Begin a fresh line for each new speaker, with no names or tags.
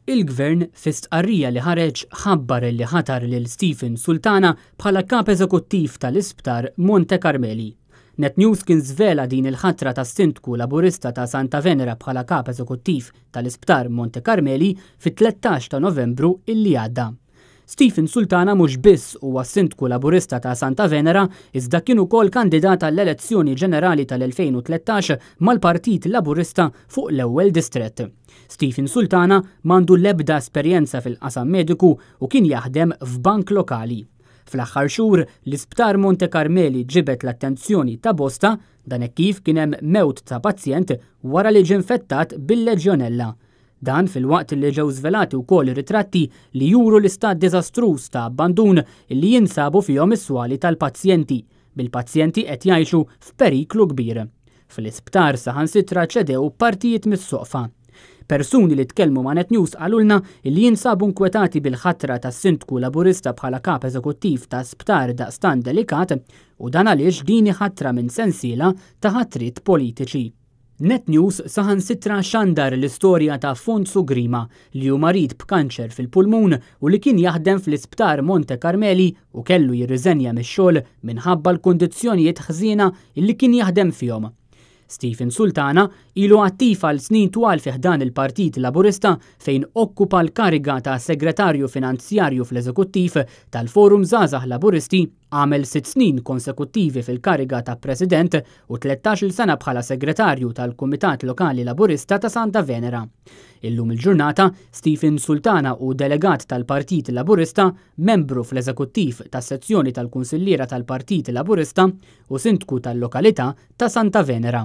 Il-Gvern fi stqarrija li ħareġ ħabbar li ħatar lil Stephen Sultana bħala kap eżekuttiv tal-Isptar Monte Carmeli. Net News kien żvela din il-ħatra tas-Sindku Laburista ta' Santa Venera bħala kap eżekuttiv tal-Isptar Monte Carmeli fit-13 ta' Novembru illi għadda. Stephen Sultana mhux biss huwa s-Sindku Laburista ta' Santa Venera iżda kien ukoll kandidat għall-elezzjoni ġenerali tal-2013 mal-Partit Laburista fuq l-ewwel distrett. Stephen Sultana m'għandu l-ebda esperjenza fil-qasam mediku u kien jaħdem f'bank lokali. Fl-aħħar xhur, l-Isptar Monte Carmeli ġibed l-attenzjoni ta' bosta dan hekk kif kien hemm mewt ta' pazjent wara li ġie infettat bil-Legionella. Dan filwaqt li ġew żvelati wkoll ritratti li juru l-istat diżastruż ta' abbandun li jinsabu fihom is-swali tal-pazjenti, bil-pazjenti qed jgħixu f'periklu kbir. Fl-isptar saħansitra ċedew partijiet mis-soqfa. Persuni li tkellmu ma' Net News qalulna li jinsabu nkwetati bil-ħatra tas-Sindku Laburista bħala kap eżekuttiv ta' sptar daqstant delikat u dan għaliex din hi ħatra minn sensiela ta' ħatriet politiċi. Net News saħansitra xandar l-istorja ta' Fonzu Grima li hu marid b'kanċer fil-pulmun u li kien jaħdem fl-Isptar Monte Carmeli u kellu jirriżenja mix-xogħol minħabba l-kundizzjonijiet ħżiena li kien jaħdem fihom. Stephen Sultana ilu attiv għal snin twal fi ħdan il-Partit Laburista fejn okkupa l-kariga ta' Segretarju Finanzjarju fl-Eżekuttiv tal-Forum Żgħażagħ Laburisti, Għamel sitt snin konsekuttivi fil-kariga ta' President u 13-il sena bħala Segretarju tal-Kumitat Lokali Laburista ta' Santa Venera. Illum il-ġurnata, Stephen Sultana hu delegat tal-Partit Laburista, membru fl-Eżekuttiv tas-Sezzjoni tal-Kunsilliera tal-Partit Laburista u Sindku tal-lokalità ta' Santa Venera.